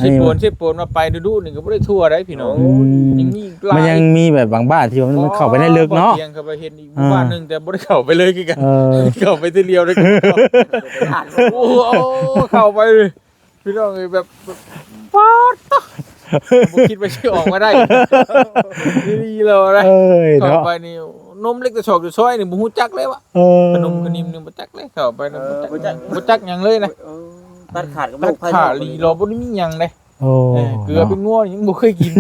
ຊິປວນ ຊິປວນວ່າໄປດຸໆນີ້ກໍບໍ່ໄດ້ທົ່ວໄດ໋ພີ່ນ້ອງ ອືມ ຍັງມີອີກຫຼາຍ ມັນຍັງມີແບບບາງບ້ານທີ່ວ່າມັນ ອໍ ເຂົ້າໄປໃນເລິກເນາະ ບໍ່ຕຽງເຂົ້າໄປເຫັນອີກ ອ່າ ບ້ານໜຶ່ງ ແຕ່ບໍ່ໄດ້ເຂົ້າໄປເລີຍຄືກັນ ເອີ ເຂົ້າໄປເທື່ອດຽວເລີຍ ໂອ້ ເຂົ້າໄປ ພີ່ນ້ອງເອີຍ ແບບ ປາດຕະ ບໍ່ຄິດວ່າຊິອອກມາໄດ້ ອີ່ຫຼີເລີຍນະ ເອີຍ ເຂົ້າ ເນາະ ໄປນີ້ ນົມເລັກແຕ່ຊອກແຕ່ຊອຍນີ້ບໍ່ຮູ້ຈັກເລີຍວ່າ ເອີ ຂະໜົມຂະນິມນີ້ບໍ່ຈັກເລີຍ ເຂົ້າໄປນີ້ ເອີ ບໍ່ຈັກ ບໍ່ຈັກ ບໍ່ຈັກຫຍັງເລີຍນະ ເອີ ຕັດຂາດກັບໂລກພາຍນອກ ຕັດຂາດອີ່ຫຼີ ບໍ່ໄດ້ມີຫຍັງເດ້ ໂອ້ ເອີ ເກືອເປັນງົວຍັງບໍ່ເຄີຍກິນ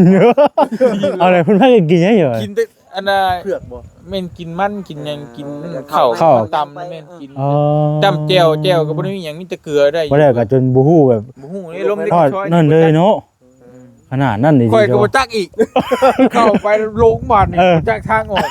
ເອົາແຫຼະ ເພິ່ນພາກັນກິນຫຍັງຢູ່ ກິນແຕ່ ອັນນ່າ ເຜືອກບໍ່ ແມ່ນກິນມັນກິນຫຍັງ ເອີ ກິນ ແລ້ວກໍ ເຂົ້າ ເຂົ້າ ເຂົ້າຕຳ ແມ່ນກິນ ອໍ ຈ້ຳແຈ່ວ ແຈ່ວກໍບໍ່ໄດ້ມີຫຍັງ ມີແຕ່ເກືອໄດ້ຢູ່ ບໍ່ໄດ້ກໍຈົນບໍ່ຮູ້ແບບ ບໍ່ຮູ້ເດ້ ລົມເລັກ ທອດນັ້ນເລີຍເນາະ ເອີ ຂະໜາດນັ້ນເລີຍ ຂ້ອຍກໍບໍ່ຈັກອີກ ເຂົ້າໄປໂລງບາດນີ້ ເອີ ບໍ່ຈັກທາງອອກ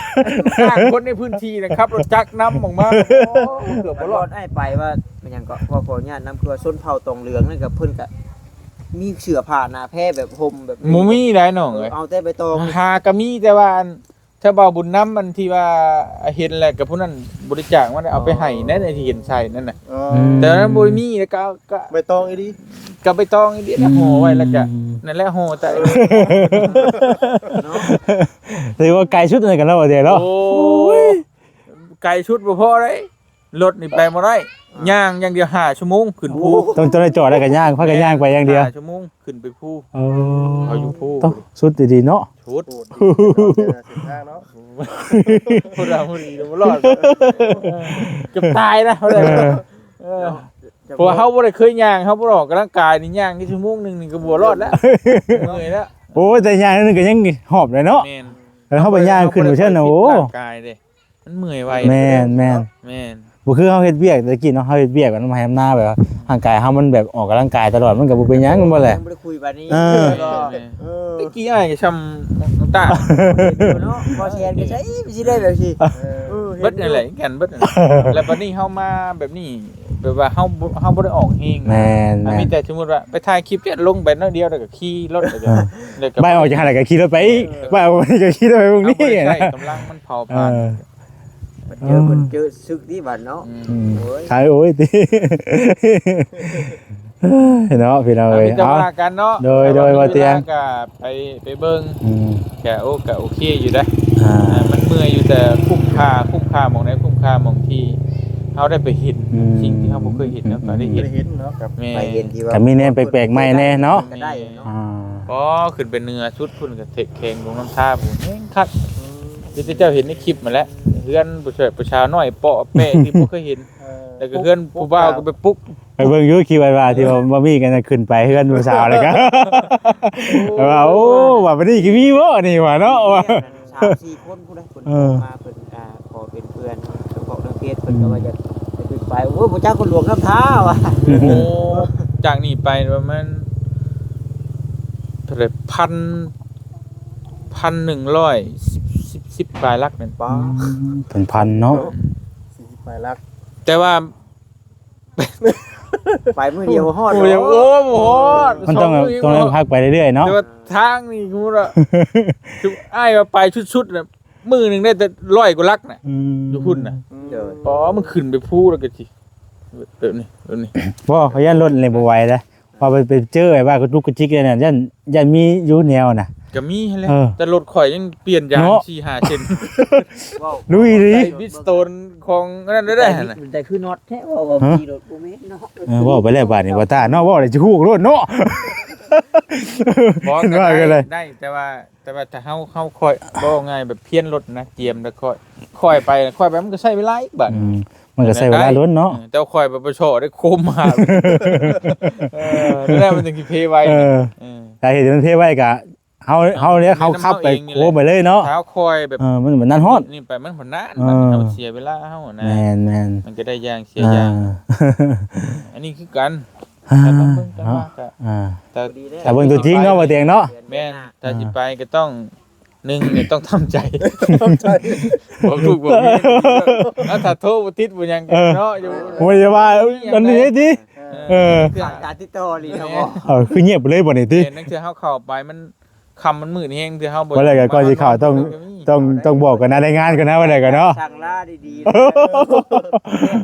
ທາງຄົນໃນພື້ນທີ່ນະ ຂັບລົດຈັກນຳອອກມາ ໂອ້ ເກືອບບໍ່ລອດ ໄອ້ໄປວ່າເປັນຫຍັງເກາະ ຂໍ ຂໍອະນຸຍາດນຳ ຄືວ່າຊົນເຜົ່າຕອງເຫຼືອງນັ້ນກໍ ເພິ່ນກໍມີເສື້ອຜ້າໜ້າແພແບບຫົ່ມແບບນີ້ ບໍ່ມີໄດ໋ນ້ອງເອີຍ ເອີ ເອົາແຕ່ໃບຕອງ ຫາກໍມີ ແຕ່ວ່າອັນ ຊາວບ່າວບຸນນຳ ອັນທີ່ວ່າເຫັນແລ້ວກໍຜູ້ນັ້ນບໍລິຈາກມາ ເອົາໄປໃຫ້ນັ້ນ ທີ່ເຫັນໃສ່ນັ້ນນະ ອໍ ອືມ ແຕ່ນັ້ນບໍ່ໄດ້ມີ ແລ້ວກໍ ກໍ ໃບຕອງອີ່ຫຼີ ກໍໃບຕອງອີ່ຫຼີ ອືມ ຫໍ່ໄວ້ ແລ້ວກໍ ນັ້ນແຫຼະ ຫໍ່ໃສ່ ເນາະ ຖືວ່າໄກສຸດໃນກັນແລ້ວ ວ່າແຕ່ເນາະ ໂອ້ຍ ໄກສຸດບໍ່ພໍເດ້ ລົດນີ້ໄປບໍ່ໄດ້ ຍ່າງຢ່າງດຽວຫ້າຊົ່ວໂມງຂຶ້ນພູ ຕ້ອງ ຕ້ອງໄດ້ຈອດແລ້ວກໍຍ່າງ ພາກັນຍ່າງໄປຢ່າງດຽວ ຫ້າຊົ່ວໂມງຂຶ້ນໄປພູ ເອີ ເຂົາຢູ່ພູ ຕ້ອງສຸດດີໆເນາະ ສຸດ ໂຫດເນາະ ເສັ້ນທາງເນາະ ບໍ່ໄດ້ບໍ່ດີບໍ່ລອດ ເກືອບຕາຍນະ ເອີ ເອີ ເພາະວ່າເຮົາບໍ່ໄດ້ເຄີຍຍ່າງ ເຮົາບໍ່ໄດ້ອອກກຳລັງກາຍນີ້ ຍ່າງແຄ່ຊົ່ວໂມງໜຶ່ງນີ້ກໍບໍ່ລອດແລ້ວ ເມື່ອຍແລ້ວ ໂອ້ຍ ແຕ່ຍ່າງໜຶ່ງກໍຍັງຫອບໄດ້ເນາະ ແມ່ນ ແລ້ວເຮົາໄປຍ່າງຂຶ້ນໄປເທື່ອນະ ໂອ້ ຮ່າງກາຍເດ້ ມັນເມື່ອຍໄວ ແມ່ນ ແມ່ນ ແມ່ນ ບໍ່ຄືເຮົາເຮັດວຽກແຕ່ກີ້ເນາະ ເຮົາເຮັດວຽກນຳໄຮ່ນຳນາ ແບບວ່າຮ່າງກາຍເຮົາມັນແບບອອກກຳລັງກາຍຕະຫຼອດ ມັນກໍບໍ່ເປັນຫຍັງ ແມ່ນບໍ່ແຫຼະ ຍັງບໍ່ໄດ້ຄຸຍປານນີ້ ເອີ ເອີ ແຕ່ກີ້ອ້າຍກໍຊ່ຳນ້ຳຕາ ເນາະ ບໍ່ແຊນກໍໃຊ້ຊິໄດ້ແບບນີ້ ເອີ ເອີ ເຫັນຢູ່ ເບິດນັ້ນແຫຼະ ກັນເບິດນັ້ນແຫຼະ ແລ້ວບັດນີ້ເຮົາມາແບບນີ້ ແບບວ່າເຮົາບໍ່ ເຮົາບໍ່ໄດ້ອອກແຮງນະ ແມ່ນ ອັນ ແມ່ນ ມີແຕ່ສົມມຸດວ່າໄປຖ່າຍຄລິບ ເຮັດລົງໄປໜ້ອຍດຽວ ແລ້ວກໍຂີ່ລົດ ເອີ ແລ້ວກໍ ບາຍອອກຈາກຫັ້ນແລ້ວກໍຂີ່ລົດໄປອີກ ເອີ ບາຍອອກໄປກໍຂີ່ລົດໄປເບິ່ງນີ້ ເຮົາບໍ່ໄດ້ໃຊ້ກຳລັງມັນເຜົາຜານ ເອີ ມັນເຈີ ເອີ ມັນເຈີສຶກນີ້ບັດເນາະ ອືມ ໂອ້ຍ ຂາຍໂອ້ຍຕິ ເນາະ ພີ່ນ້ອງເອີຍ ເອົາ ມີແຕ່ວ່າກັນເນາະ ໂດຍ ໂດຍ ວ່າຕຽງ ກໍໄປ ໄປເບິ່ງ ອືມ ກະ ໂອ້ ກະໂອເຄຢູ່ເດ້ ອ່າ ອ່າ ມັນເມື່ອຍຢູ່ ແຕ່ຄຸ້ມຄ່າ ຄຸ້ມຄ່າໝ່ອງໃດ ຄຸ້ມຄ່າໝ່ອງທີ່ເຮົາໄດ້ໄປເຫັນ ອືມ ສິ່ງທີ່ເຮົາບໍ່ເຄີຍເຫັນ ແລ້ວກໍໄດ້ເຫັນ ໄດ້ເຫັນເນາະ ແມ່ນ ໄປເຫັນທີ່ວ່າ ກໍມີແນວແປກໆໃໝ່ແດ່ເນາະ ກໍໄດ້ເນາະ ອ່າ ອໍ ຂຶ້ນໄປເໜືອສຸດພຸ້ນ ກໍເທກແຂງຫຼວງນ້ຳທາພຸ້ນ ແຮງຄັກ ອືມ ທີ່ເຈົ້າເຫັນໃນຄລິບຫັ້ນແຫຼະ ເຮືອນຜູ້ຊາຍ ຜູ້ສາວນ້ອຍເປາະແປະທີ່ບໍ່ເຄີຍເຫັນ ເອີ ແລ້ວກໍເຮືອນຜູ້ບ່າວກໍໄປປຸກ ໄປເບິ່ງຢູ່ຄລິບ ອັນວ່າທີ່ວ່າບໍ່ມີກັນ ຂຶ້ນໄປເຮືອນຜູ້ສາວ ແລ້ວກໍ ໂອ້ ວ່າ ໂອ້ ວ່າບັດນີ້ຊິມີບໍ່ນີ້ວ່າເນາະ ວ່າ ສາມສີ່ຄົນພຸ້ນນະ ເພິ່ນ ເອີ ມາ ເພິ່ນ ອ່າ ຂໍເປັນເພື່ອນ ສະເພາະທາງເຟສ ເພິ່ນກໍວ່າ ອືມ ຢາກ ຢາກຂຶ້ນໄປ ໂອ້ຍ ບໍ່ຈັກຄົນຫຼວງນ້ຳທາວ່າ ໂອ້ ຈາກນີ້ໄປປະມານເທົ່າໃດ ພັນ ພັນໜຶ່ງຮ້ອຍ ສິບ ສິບ ສິບປາຍຫຼັກແມ່ນ ປາ ອືມ ເປັນພັນເນາະ ສີ່ສິບປາຍຫຼັກ ແຕ່ວ່າ ໄປມື້ດຽວບໍ່ຮອດ ມື້ດຽວ ໂອ້ ບໍ່ຮອດ ມັນຕ້ອງ ສອງມື້ ຕ້ອງໄດ້ພັກໄປເລື້ອຍໆເນາະ ແຕ່ວ່າທາງນີ້ ສົມມຸດວ່າ ຄືອ້າຍວ່າໄປສຸດໆນະ ມື້ໜຶ່ງໄດ້ແຕ່ຮ້ອຍກວ່າຫຼັກນະ ອືມ ຢູ່ພຸ້ນນະ ໂດຍ ອໍ ມັນຂຶ້ນໄປພູແລ້ວກໍຊິ ແບບນີ້ ແບບນີ້ ບໍ່ ຂ້ອຍຢ້ານລົດນີ້ບໍ່ໄຫວເດ້ ວ່າໄປ ໄປເຈີແບບວ່າກະຈຸກກະຈິກແນວນັ້ນ ຢ້ານ ຢ້ານມີຢູ່ແນວນະ ກໍມີຫັ້ນແຫຼະ ເອີ ແຕ່ລົດຂ້ອຍຍັງປ່ຽນຢາງ ເນາະ ສີ່ຫ້າເສັ້ນ ລຸຍດີ ໃສ່ບິດສະໂຕນຂອງອັນນັ້ນໄດ້ ໄດ້ ໄດ້ຄືນັອດແທ້ ເວົ້າວ່າ ຮະ ຂີ່ລົດບໍ່ແມ່ນເນາະ ເອີ ເວົ້າໄປແລ້ວບາດນີ້ ບໍ່ຕາເນາະ ເວົ້າແລ້ວຊິຮູ້ໂລດເນາະ ບໍ່ ກໍ ວ່າ ກໍ ກໍ ໄດ້ ໄດ້ ແຕ່ວ່າ ແຕ່ວ່າຖ້າເຮົາ ເຮົາຄ່ອຍ ເວົ້າງ່າຍແບບພຽນລົດນະ ກຽມແລ້ວຄ່ອຍ ຄ່ອຍໄປ ຄ່ອຍໄປ ມັນກໍໃຊ້ເວລາອີກບາດ ອືມ ມັນກໍໃຊ້ເວລາດົນເນາະ ເອີ ແຕ່ວ່າຂ້ອຍໄປປະຊໍໄດ້ໂຄມມາ ເອີ ແລ້ວມັນຈຶ່ງຊິເພໄວ ເອີ ເອີ ສາເຫດທີ່ມັນເພໄວກໍ ເຮົາ ເຮົາເລີຍ ເຮົາຂັບໄປໂຄມໄປເລີຍເນາະ ຖ້າເຮົາຄ່ອຍແບບ ເອີ ມັນ ມັນນານຮອດ ນີ້ໄປ ມັນບໍ່ນານ ເອີ ມັນເຮົາເສຍເວລາເຮົານະ ແມ່ນໆ ມັນກໍໄດ້ຢ່າງເສຍຢ່າງ ອ່າ ອັນນີ້ຄືກັນ ອ່າ ແຕ່ຕ້ອງເບິ່ງກັນວ່າ ເນາະ ກໍ ອ່າ ແຕ່ ຖ້າເບິ່ງຕົວຈິງເນາະ ບໍ່ຕຽງເນາະ ແມ່ນ ຖ້າຊິໄປກໍຕ້ອງ ໜຶ່ງນີ້ຕ້ອງທຳໃຈ ທຳໃຈ ບອກລູກບອກເມຍ ແລ້ວຖ້າໂທບໍ່ຕິດບໍ່ຫຍັງ ເອີ ເນາະ ຢູ່ ບໍ່ໄດ້ວ່າອັນນີ້ຕິ ເອີ ເອີ ຂາດການຕິດຕໍ່ອີ່ຫຼີເນາະ ເອີ ຄືງຽບໄປເລີຍບັດນີ້ຕິ ແມ່ນ ນັກເທື່ອເຮົາເຂົ້າໄປມັນ ຄ່ຳມັນມືດແຮງ ເທື່ອເຮົາບໍ່ ບໍ່ໄດ້ກໍກ່ອນຊິເຂົ້າຕ້ອງ ຕ້ອງ ຕ້ອງບອກກັນນະ ລາຍງານກັນນະ ບໍ່ໄດ້ກໍເນາະ ສັ່ງລາດີໆ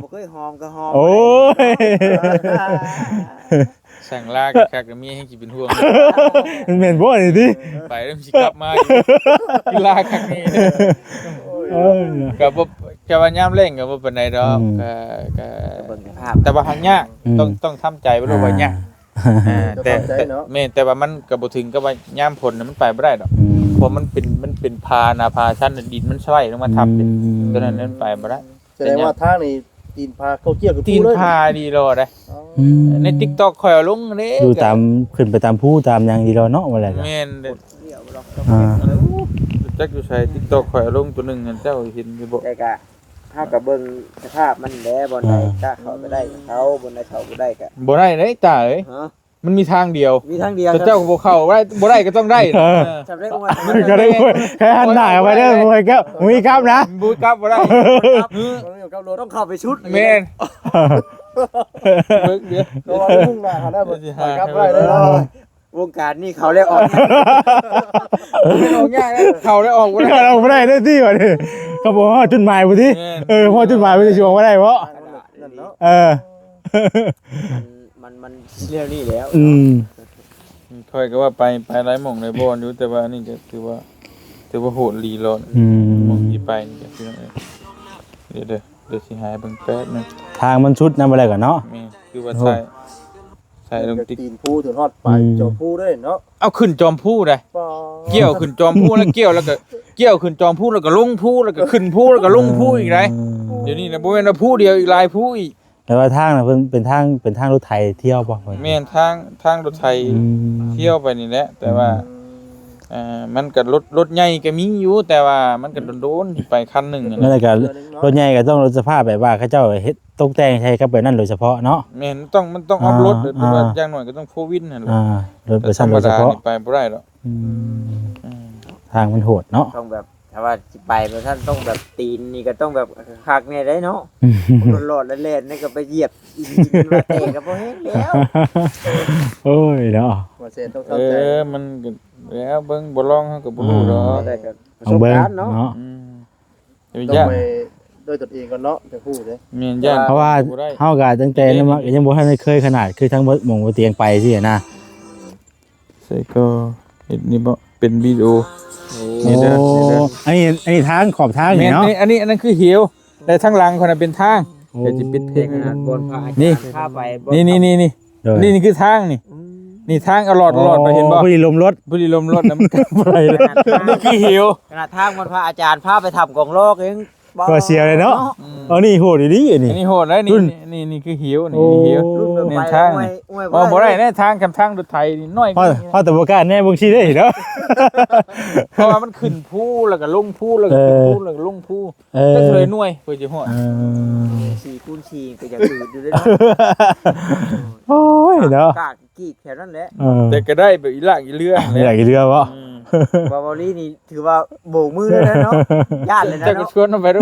ບໍ່ເຄີຍຫອມກໍຫອມ ໂອ້ຍ ສັ່ງລາຄັກໆ ກໍມີແຮງຊິເປັນຫ່ວງ ມັນແມ່ນບໍ່ນີ້ຕິ ໄປແລ້ວຊິກັບມາອີກ ລາຄັກນີ້ ເອີ ກໍບໍ່ ແຕ່ວ່າຍາມແລ້ງກໍບໍ່ປານໃດດອກ ອືມ ກໍ ກໍ ກໍເບິ່ງສະພາບ ແຕ່ວ່າຫາກຍາກ ອືມ ຕ້ອງ ຕ້ອງທຳໃຈໄວ້ໂລດວ່າຍາກ ອ່າ ອ່າ ແຕ່ ແຕ່ ແມ່ນ ແຕ່ວ່າມັນກໍບໍ່ເຖິງກັບວ່າຍາມຝົນນະ ມັນໄປບໍ່ໄດ້ດອກ ອືມ ເພາະມັນເປັນ ມັນເປັນຜາໜ້າຜາຊັນ ດິນມັນສະໄລລົງມາທັບ ອືມ ຕົວນັ້ນມັນໄປບໍ່ໄດ້ ສະແດງວ່າທາງນີ້ຕີນຜາເຂົາກ່ຽວກັບພູເລີຍ ຕີນຜາດີຫຼໍ່ໃດ ອໍ ອືມ ໃນຕິກຕັອກຂ້ອຍເອົາລົງເດ້ ຢູ່ຕາມ ຂຶ້ນໄປຕາມພູຕາມຫຍັງດີຫຼໍ່ເນາະ ວ່າແລ້ວກໍ ແມ່ນເດ້ ອ່າ ຈັກຢູ່ໃສ ຕິກຕັອກຂ້ອຍເອົາລົງຕົວໜຶ່ງຫັ້ນ ເຈົ້າເຫັນຢູ່ບໍ່ ແຕ່ກະ ເຮົາກໍເບິ່ງສະພາບມັນແຫຼະ ບ່ອນໃດ ອ່າ ກະເຂົ້າໄປໄດ້ເຂົ້າ ບ່ອນໃດເຂົ້າບໍ່ໄດ້ກະ ບໍ່ໄດ້ເດ້ ຕາເອີຍ ຮະ ມັນມີທາງດຽວ ມີທາງດຽວ ເຈົ້າກໍບໍ່ເຂົ້າ ບໍ່ໄດ້ ບໍ່ໄດ້ກໍຕ້ອງໄດ້ ເອີ ຈຳໄດ້ ມັນກໍໄດ້ ໃຫ້ຫັນໜ້າກັນໄປເດີ ບໍ່ໃຫ້ກັບ ບໍ່ມີກັບນະ ບໍ່ກັບບໍ່ໄດ້ ຕ້ອງເຂົ້າໄປຊຸດ ແມ່ນ ເບິ່ງເດີ ເພາະວ່າມຸ່ງໜ້າຫາໄດ້ບໍ່ ຊິຫາກັບໄດ້ເດີ ວົງການນີ້ເຂົ້າແລ້ວອອກ ອອກຍາກເດ້ ເຂົ້າແລ້ວອອກບໍ່ໄດ້ ເຂົ້າແລ້ວອອກບໍ່ໄດ້ເດ້ຕິ ບັດນີ້ ກໍບໍ່ຮອດຈຸດໝາຍພຸ້ນຕິ ແມ່ນ ເອີ ຮອດຈຸດໝາຍພຸ້ນຊິອອກບໍ່ໄດ້ບໍ ເອີ ມັນ ມັນ ມັນແນວນີ້ແຫຼະ ອືມ ຂ້ອຍກໍວ່າໄປ ໄປຫຼາຍໝ່ອງຫຼາຍບ່ອນຢູ່ ແຕ່ວ່າອັນນີ້ກໍຖືວ່າ ຖືວ່າໂຫດອີ່ຫຼີໂລດ ອືມ ໝ່ອງທີ່ໄປນີ້ກໍຄື ເອີ ດຽວເດີ ດຽວຊິຫາໃຫ້ເບິ່ງແປັບໜຶ່ງ ທາງມັນສຸດນຳບໍ່ໄດ້ກໍເນາະ ແມ່ນ ຄືວ່າ ໂອ້ ໃສ່ ໃສ່ລົງຕິກ ຕີນພູຈົນຮອດປາຍ ອືມ ຈອມພູເດ້ເນາະ ເອົາຂຶ້ນຈອມພູໄດ໋ ປາ ກ່ຽວຂຶ້ນຈອມພູແລ້ວກ່ຽວ ແລ້ວກໍກ່ຽວຂຶ້ນຈອມພູ ແລ້ວກໍລົງພູ ແລ້ວກໍຂຶ້ນພູ ແລ້ວກໍລົງພູອີກໄດ໋ ອືມ ດຽວນີ້ນະ ບໍ່ແມ່ນວ່າພູດຽວ ອີກຫຼາຍພູອີກ ແຕ່ວ່າທາງນະເພິ່ນເປັນທາງ ເປັນທາງລົດໄຖທ່ຽວບໍ່? ແມ່ນ ທາງ ທາງລົດໄຖ ອືມ ທ່ຽວໄປນີ້ແຫຼະ ແຕ່ວ່າ ອືມ ເອີ ມັນກໍລົດ ລົດໃຫຍ່ກໍມີຢູ່ ແຕ່ວ່າມັນກໍໂດນໆ ຊິໄປຄັນໜຶ່ງຫັ້ນແຫຼະ ແລ້ວກໍລົດໃຫຍ່ກໍຕ້ອງລົດສະພາບແບບວ່າເຂົາເຈົ້າເຮັດຕົກແຕ່ງໃສ່ກັບແບບນັ້ນໂດຍສະເພາະເນາະ ແມ່ນ ຕ້ອງ ມັນຕ້ອງອັບລົດ ອ່າ ຫຼືວ່າ ອ່າ ຢ່າງໜ້ອຍກໍຕ້ອງໂຟວີນຫັ້ນແຫຼະ ອ່າ ລົດໄປຊັ້ນໂດຍສະເພາະ ແຕ່ທຳມະດານີ້ໄປບໍ່ໄດ້ດອກ ອືມ ອືມ ທາງມັນໂຫດເນາະ ຕ້ອງແບບ ຖ້າວ່າຊິໄປແບບຊັ້ນຕ້ອງແບບຕີນນີ້ກໍຕ້ອງແບບຄັກໆແດ່ໃດ໋ເນາະ ອືມ ຫຼອດໆແລ່ນໆນີ້ກໍໄປຢຽບອີ່ຫຍັງວ່າແຕກກໍບໍ່ແຮງແລ້ວ ໂອ້ຍເນາະ ວ່າແຊນຕ້ອງເຂົ້າໃຈ ເອີ ມັນກໍແລ້ວເບິ່ງບໍ່ລອງເຮົາກໍບໍ່ຮູ້ດອກ ອືມ ແຕ່ກໍປະສົບການເນາະ ອືມ ຕ້ອງໄປດ້ວຍຕົນເອງກ່ອນເນາະ ຈັ່ງຮູ້ເດ້ ແມ່ນ ຢ້ານ ເພາະວ່າເຮົາກໍຕັ້ງແຕ່ນັ້ນມາກໍຍັງບໍ່ທັນໄດ້ເຄີຍຂະໜາດ ຄືທາງໝ່ອງບໍ່ຕຽງໄປຊີ້ນະ ໃສ່ກໍເຮັດນີ້ບໍ່ ເປັນວິດີໂອ ໂອ້ ນີ້ເດີ ນີ້ເດີ ອັນນີ້ ອັນນີ້ທາງຂອບທາງນີ້ເນາະ ແມ່ນ ອັນນີ້ ອັນນັ້ນຄືເຫວ ແຕ່ທາງຫຼັງຂ້ອຍນະເປັນທາງ ໂອ້ ດຽວຊິປິດເພງ ຂະໜາດບ່ອນພະອາຈານ ນີ້ ພາໄປ ນີ້ ນີ້ ນີ້ ນີ້ ນີ້ ໂດຍ ນີ້ ນີ້ຄືທາງນີ້ ອືມ ນີ້ທາງອະຫຼອດ ອະຫຼອດ ເຫັນບໍ່? ຜູ້ທີ່ລົມລົດ ຜູ້ທີ່ລົມລົດນະ ມັນກັນບໍ່ໄດ້ເລີຍ ນີ້ຄືເຫວ ຂະໜາດທາງບ່ອນພະອາຈານພາໄປຖ້ຳກອງລອກຍັງ ກໍເສຍເລີຍເນາະ ອືມ ເອີ ນີ້ໂຫດອີ່ຫຼີອັນນີ້ ອັນນີ້ໂຫດເລີຍ ນີ້ ນີ້ ນີ້ຄືເຫວ ນີ້ ໂອ້ ນີ້ເຫວ ນີ້ທາງ ໂອ້ຍ ບໍ່ໄດ້ເດ້ ທາງກັບທາງລົດໄຖນີ້ນ້ອຍ ເຮົາ ເຮົາແຕ່ບໍ່ກ້າແນມເບິ່ງຊີ້ເດ້ເນາະ ເພາະວ່າມັນຂຶ້ນພູ ແລ້ວກໍລົງພູ ແລ້ວກໍຂຶ້ນພູ ເອີ ແລ້ວກໍລົງພູ ເອີ ຈັກເທົ່າໃດໜ່ວຍເພື່ອຊິຮອດ ເອີ ສີ່ຄູນສີ່ກໍຢາກຖືກຢູ່ເດ້ ໂອ້ຍເນາະ ກ້າກີກແຖວນັ້ນແຫຼະ ເອີ ແຕ່ກໍໄດ້ແບບອີຫຼາກອີເລືອ ອີຫຼາກອີເລືອບໍ່ ອືມ ບ່າວ ບ່າວລີນີ້ ຖືວ່າໂບກມືແລ້ວເນາະ ຢ້ານເລີຍນະ ເຈົ້າກໍຊວນເຮົາໄປເດີ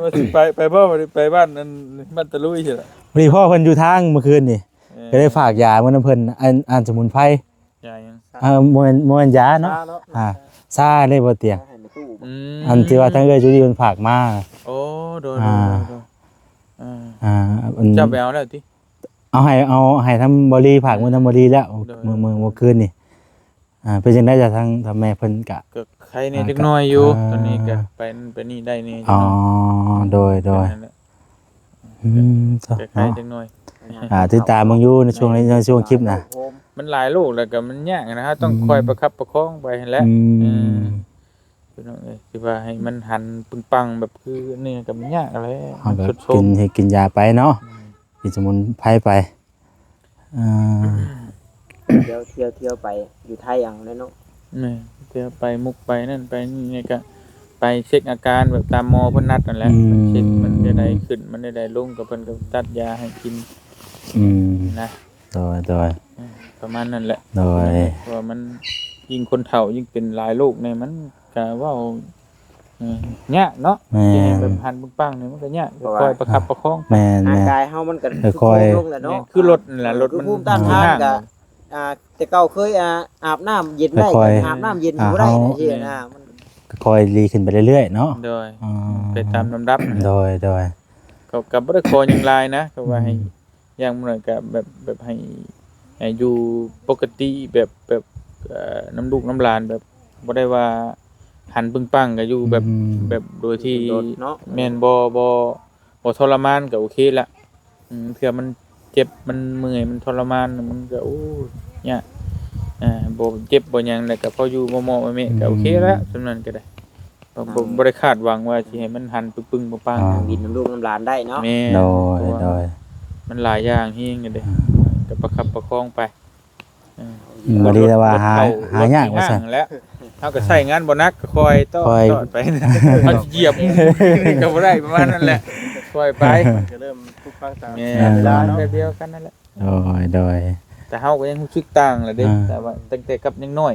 ວ່າຊິໄປ ໄປບໍ່ ບໍ່ໄດ້ໄປບ້ານ ອັນ ບ້ານຕະລຸຍຊີ້ລະ ພໍດີພໍ່ເພິ່ນຢູ່ທາງມື້ຄືນນີ້ ເອີ ກໍໄດ້ຝາກຢາມານຳເພິ່ນ ອັນ ອັນສະໝຸນໄພ ຢາຫຍັງ? ເອີ ບໍ່ແມ່ນ ບໍ່ແມ່ນຢາເນາະ ຊາເນາະ ອ່າ ຊາເດ້ບໍ່ຕຽງ ຊາໃຫ້ແມ່ຕູ້ ອືມ ອັນທີ່ວ່າທາງເອື້ອຍຈູດີເພິ່ນຝາກມາ ໂອ້ ໂດຍ ອ່າ ໂດຍ ໂດຍ ອ່າ ອ່າ ອັນ ເຈົ້າໄປເອົາແລ້ວຕິ? ເອົາໃຫ້ ເອົາໃຫ້ທາງບໍລີ ຝາກເງິນທາງບໍລີແລ້ວ ໂດຍ ມື້ ມື້ ມື້ຄືນນີ້ ອ່າ ເປັນຈັ່ງໃດລະ ທາງ ທາງແມ່ເພິ່ນກະ ກໍໄຄແດ່ຈັກໜ້ອຍຢູ່ ອ່າ ຕອນນີ້ກໍໄປນັ້ນໄປນີ້ໄດ້ແດ່ ອໍ ຈັ່ງໜ້ອຍ ໂດຍ ໂດຍ ນັ້ນແຫຼະ ອືມ ກໍໄຄຈັກໜ້ອຍ ອ່າ ຕິດຕາມເບິ່ງຢູ່ໃນຊ່ວງ ໃນຊ່ວງຄລິບນະ ມັນຫຼາຍໂລກແລ້ວກໍມັນຍາກນະ ເຮົາຕ້ອງ ອືມ ຄອຍປະຄັບປະຄອງໄປຫັ້ນແຫຼະ ອືມ ເອີ ພີ່ນ້ອງເອີຍ ຊິວ່າໃຫ້ມັນຫັນປຶງປັງແບບຄືນີ້ກໍມັນຍາກແຫຼະ ເຮົາກໍ ມັນຊຸດໂຊມ ກິນ ໃຫ້ກິນຢາໄປເນາະ ອືມ ກິນສະໝຸນໄພໄປ ອ່າ ທ່ຽວ ທ່ຽວ ທ່ຽວໄປຢູ່ໄທເອົາແຫຼະເນາະ ແມ່ນ ທ່ຽວໄປມຸກໄປນັ້ນໄປນີ້ ແລ້ວກໍໄປເຊັກອາການແບບຕາມໝໍເພິ່ນນັດນັ້ນແຫຼະ ອືມ ເຊັກມັນແນວໃດຂຶ້ນ ມັນແນວໃດລົງ ກໍເພິ່ນກໍຈັດຢາໃຫ້ກິນ ອືມ ນະ ໂດຍ ໂດຍ ອືມ ປະມານນັ້ນແຫຼະ ໂດຍ ເພາະວ່າມັນ ຍິ່ງຄົນເຖົ້າຍິ່ງເປັນຫຼາຍໂລກນີ້ ມັນກະເວົ້າ ເອີ ຍາກເນາະ ແມ່ນ ຊິໃຫ້ແບບຫັນປຶ້ງປັງນີ້ມັນກໍຍາກ ເພາະວ່າ ຄ່ອຍປະຄັບປະຄອງໄປ ແມ່ນໆ ຮ່າງກາຍເຮົາມັນກໍ ຄ່ອຍ ໂຊມລົງແຫຼະເນາະ ແມ່ນ ຄືລົດນັ້ນແຫຼະ ເອີ ລົດມັນ ພູມຕ້ານທານກໍ ອາ ແຕ່ເກົ່າເຄີຍ ອາ ອາບນ້ຳເຢັນໄດ້ ຄ່ອຍໆ ກໍອາບນ້ຳເຢັນ ອ່າ ບໍ່ໄດ້ ເຮົາ ຈັ່ງຊີ້ນະ ມັນ ກໍຄ່ອຍດີຂຶ້ນໄປເລື້ອຍໆເນາະ ໂດຍ ອ່າ ໄປຕາມລຳດັບ ໂດຍໆ ກໍ ກໍບໍ່ໄດ້ຂໍຫຍັງຫຼາຍນະ ກໍວ່າໃຫ້ ອືມ ຢ່າງໜ້ອຍກໍແບບ ແບບໃຫ້ ໃຫ້ຢູ່ປົກກະຕິແບບ ແບບ ເອີ່ ນຳລູກນຳຫຼານ ແບບບໍ່ໄດ້ວ່າຫັນປຶ້ງປັງ ກໍຢູ່ແບບ ອືມ ແບບໂດຍທີ່ ໂດດເນາະ ແມ່ນ ບໍ່ ບໍ່ ບໍ່ທໍລະມານກໍໂອເຄລະ ອືມ ເທື່ອມັນເຈັບ ມັນເມື່ອຍ ມັນທໍລະມານ ມັນກໍ ໂອ້ ຍາກ ອ່າ ບໍ່ເຈັບບໍ່ຫຍັງ ແລ້ວກໍພໍຢູ່ເໝາະໆແມະໆ ກໍໂອເຄລະ ອືມ ສ່ຳນັ້ນກໍໄດ້ ບໍ່ ບໍ່ ອ່າ ບໍ່ໄດ້ຄາດຫວັງວ່າຊິໃຫ້ມັນຫັນປຶ້ງໆປັງໆ ອ່າ ນຳບິນນຳລູກນຳຫຼານໄດ້ເນາະ ແມ່ນ ໂດຍ ເພາະວ່າ ໂດຍ ມັນຫຼາຍຢ່າງແຮງເດ້ ອ່າ ກໍປະຄັບປະຄອງໄປ ເອີ ອືມ ບໍ່ດີແຕ່ວ່າຫາ ລົດເຂົ້າ ຫາຍາກວ່າຊັ້ນ ລົດທີ່ຫ້າງແຫຼະ ເຮົາກໍໃຊ້ງານບໍ່ໜັກ ກໍຄ່ອຍຕອດ ຄ່ອຍຕອດໄປ ເຮົາຊິຢຽບ ກໍບໍ່ໄດ້ ປະມານນັ້ນແຫຼະ ຄ່ອຍໄປ ມັນກໍເລີ່ມປຸກປັງຕາມ ແມ່ນ ເວລາເນາະ ແບບດຽວກັນນັ້ນແຫຼະ ໂດຍ ໂດຍ ແຕ່ເຮົາກໍຍັງຮູ້ສຶກຕ່າງແຫຼະເດ້ ອ່າ ແຕ່ວ່າຕັ້ງແຕ່ກັບຍັງນ້ອຍ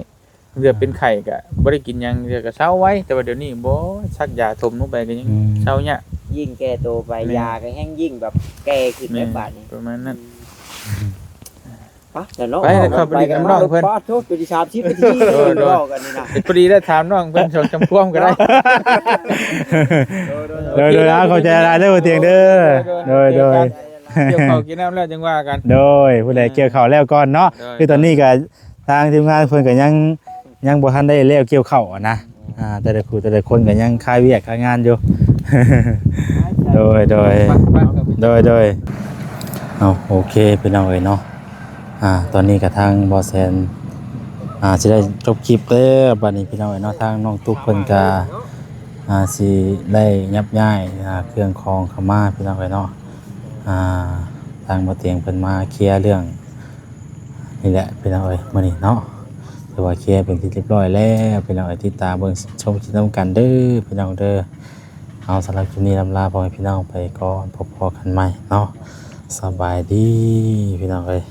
ເທື່ອເປັນໄຂ້ກໍບໍ່ໄດ້ກິນຫຍັງ ເທື່ອກໍເຊົາໄວ ແຕ່ວ່າດຽວນີ້ບໍ່ ສັກຢາຖົມລົງໄປກໍຍັງ ອືມ ເຊົາຍາກ ຍິ່ງແກ່ໂຕໄປ ແມ່ນ ຢາກໍແຮ່ງຍິ່ງແບບແກ່ຂຶ້ນ ແມ່ນ ແບບບາດນີ້ ປະມານນັ້ນ ອືມ ໄປແລ້ວເນາະ ໄປແລ້ວ ເຂົ້າໄປດີກັບນ້ອງເພິ່ນ ປາດໂທ້ ເປັນສາມສິບນາທີ ໂດຍ ໂດຍ ເວົ້າກັນນີ້ນະ ເຮັດພໍດີໄດ້ຖາມນ້ອງເພິ່ນສອງສາມຄວາມກໍໄດ້ ໂດຍ ໂດຍ ໂດຍ ໂດຍ ໂດຍ ເອົາ ຂອບໃຈຫຼາຍເດີ ບໍ່ຕຽງເດີ ໂດຍ ໂດຍ ໂດຍ ໂດຍ ເຈົ້າ ກິນນ້ຳແລ້ວຈັ່ງວ່າກັນ ໂດຍ ຜູ້ໃດ ອ່າ ກ່ຽວເຂົ້າແລ້ວກ່ອນເນາະ ໂດຍ ຄືຕອນນີ້ກໍ ທາງທີມງານເພິ່ນກໍຍັງ ຍັງບໍ່ທັນໄດ້ແລ້ວກ່ຽວເຂົ້າຫັ້ນນະ ອ່າ ແຕ່ລະຄູ່ແຕ່ລະຄົນກໍຍັງຄາວຽກຄາງານຢູ່ ໂດຍ ໂດຍ ໂດຍ ໂດຍ ເອົາ ໂອເຄ ພີ່ນ້ອງເອີຍເນາະ ອ່າ ຕອນນີ້ກໍທາງບໍ່ແສນ ອ່າ ຊິໄດ້ຈົບຄລິບແລ້ວ ບັດນີ້ ພີ່ນ້ອງເອີຍເນາະ ທາງນ້ອງຕຸກເພິ່ນກໍ ອ່າ ຊິໄດ້ຍັບຍ້າຍ ອ່າ ເຄື່ອງຂອງເຂົ້າມາ ພີ່ນ້ອງເອີຍເນາະ ອ່າ ທາງບໍ່ຕຽງເພິ່ນມາເຄຍເລື່ອງ ນີ້ແຫຼະພີ່ນ້ອງເອີຍ ມື້ນີ້ເນາະ ຖືວ່າເຄຍເປັນທີ່ຮຽບຮ້ອຍແລ້ວພີ່ນ້ອງເອີຍ ຕິດຕາມເບິ່ງຊົມຄລິບນຳກັນເດີພີ່ນ້ອງເດີ ເອົາ ສຳລັບຄລິບນີ້ລຳລາພໍ່ແມ່ພີ່ນ້ອງໄປກ່ອນ ພົບພໍ້ກັນໃໝ່ເນາະ ສະບາຍດີພີ່ນ້ອງເອີຍ.